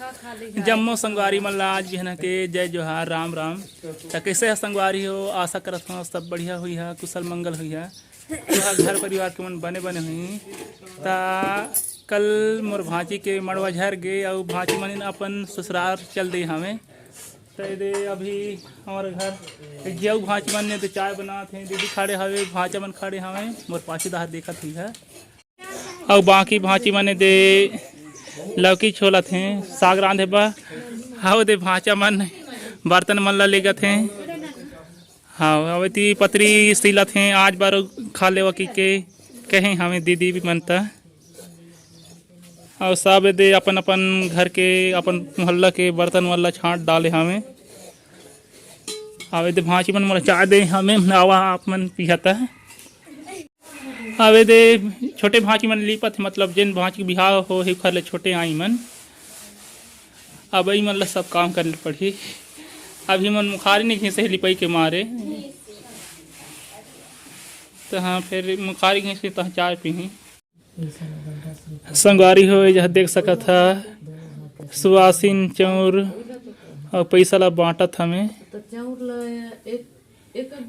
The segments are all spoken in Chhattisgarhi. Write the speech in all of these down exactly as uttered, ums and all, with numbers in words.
जम्मो संगवारी मन ला आज बिहना के जय जोहार, राम राम। त कइसे ह संगवारी हो? आशा करत हव सब बढ़िया होही, कुशल मंगल होही। तुहर घर परिवार के मन बने बने होही। त कल मोर भांची के मड़वा झर गे अउ भांची मन अपन ससुरार चल दे हवे। त ए दे अभी हमर घर एक झी अउ भांची मन ए दे चाय बनात हे, दीदी खड़े हवे, भांचा मन खड़े हवे, मोर पाछू डहर देखत होही। अउ बाकी भांची मन ए दे लौकी छोलत हे, साग रांधे बर। हव दे भांचा मन बर्तन मन ला लेगत हे। हाँ, अउ एती पतरी सिलत हे, आज बर खा लेवा कहिके कहे हवे दीदी भी मन त। अउ सब ए दे अपन अपन घर के, अपन मोहल्ला के बर्तन मन ला छांट डाले हवे। अउ ए दे भांची मन मोला चाय दे हवे, आवा आप मन पिहा त। अउ ए दे छोटे भांची मन लिपत हे, मतलब जेन भांची के बिहाव होही ओखर ले छोटे आही मन। अब एही मन ला सब काम करे ले पड़ही। अभी मन मुखारी नइ घिसे हे लिपई के मारे। त हाँ, फेर मुखारी घिसही त चाय पीही। संगवारी हो, ए जहाँ देख सकत ह, सुवासिन चउर अउ पइसा ला बांटत हवे।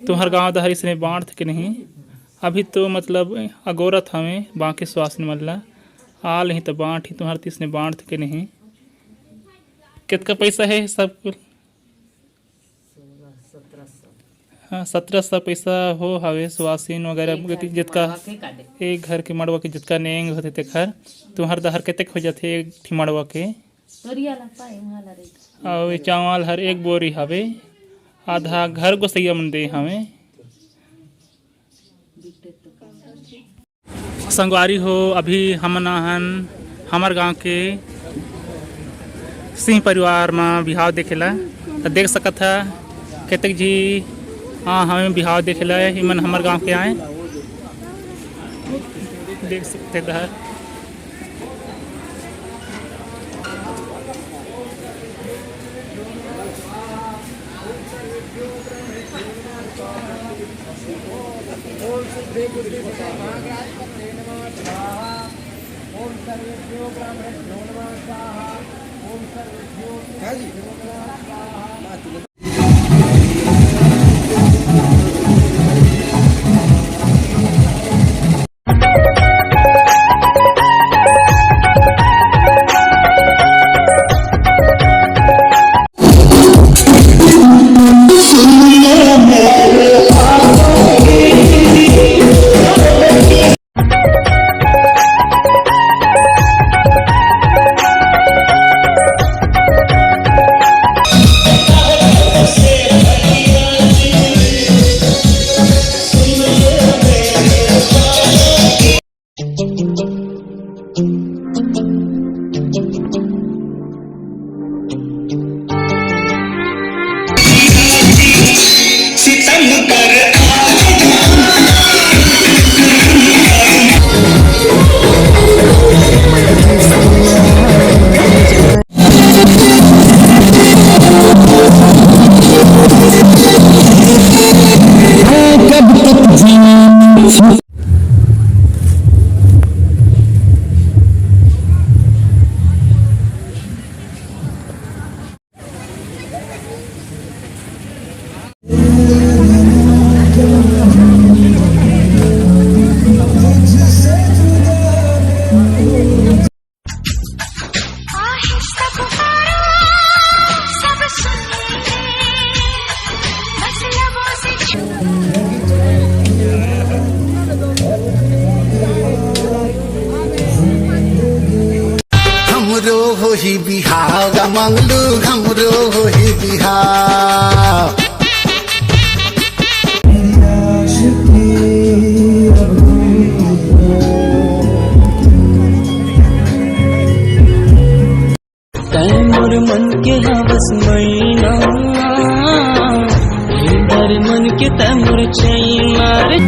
तुंहर गांव डहर इसने बांटथे के नहीं? अभी तो मतलब अगोरत हवे, बाकी सुवासिन मन ला आ लेही त बांटही, तुंहर त इसने बांटथे के नहीं? कतका पइसा हे सब कुल? हाँ, सतरा सौ पइसा हो हवे, सुवासिन वगैरह एक घर के जितका मड़वा के काटे। एक घर के मड़वा के जितका नेंग होथे तेखर। तुंहर डहर कतेक हो जाथे एक ठी मड़वा के? तोरिया ला पाए, उहाँ ला रही। अउ ए चावल हर एक बोरी हवे, आधा घर गोसैया मन दे हवे। संगवारी हो, अभी हमन आहन हमर गांव के सिंह परिवार म बिहाव देखे ला। त देख सकत ह, कतेक झी आ हवे बिहाव देखे ला, इमन हमर गांव के आए। देख सकते डहर। हमरो होही बिहाव गा मंगलू, हमरो होही बिहाव। तै मोर मन के हवस मैना, हे दर मन के तै मोर चैना रे।